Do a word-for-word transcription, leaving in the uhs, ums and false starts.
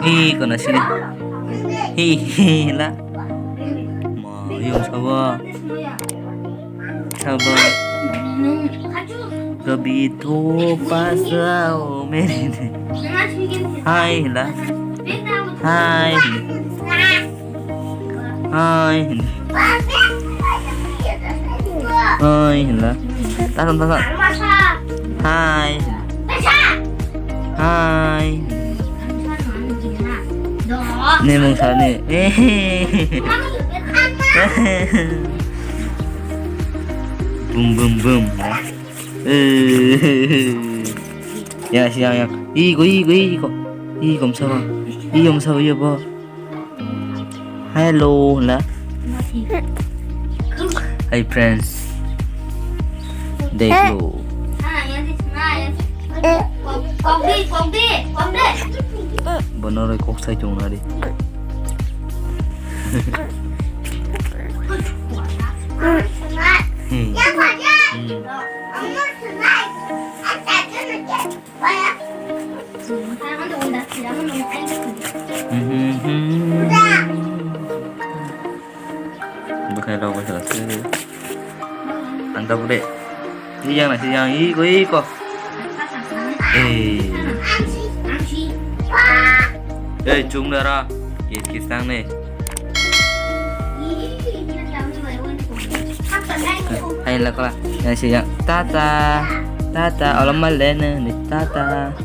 Hi, kono sini. Hi, hi, la. Ma, yung sabo. Sabo. Kobhi to paas aao mere. Hi, la. Hi. Hi. Hi, hinla. Tasan, tasan. Hi. Hi. Nemung sani. Boom, boom, boom. Ya, siang, ya. Iko, iko, iko. Iko, msaba. Iko, msaba, iya, bo. Hello, la. Hi, friends. Dekh lo. Bono roi kok sai tong nari. Hmm. Hmm. Bwkhai rok bai khala se. Ang tabuk de. Ni yang na se yang i ko i ko. Eh. Eh, chung dara. Kis kis tang ne. Hai la kala. Yang se yang. Tata. Tata. Olam mal le ne. Tata.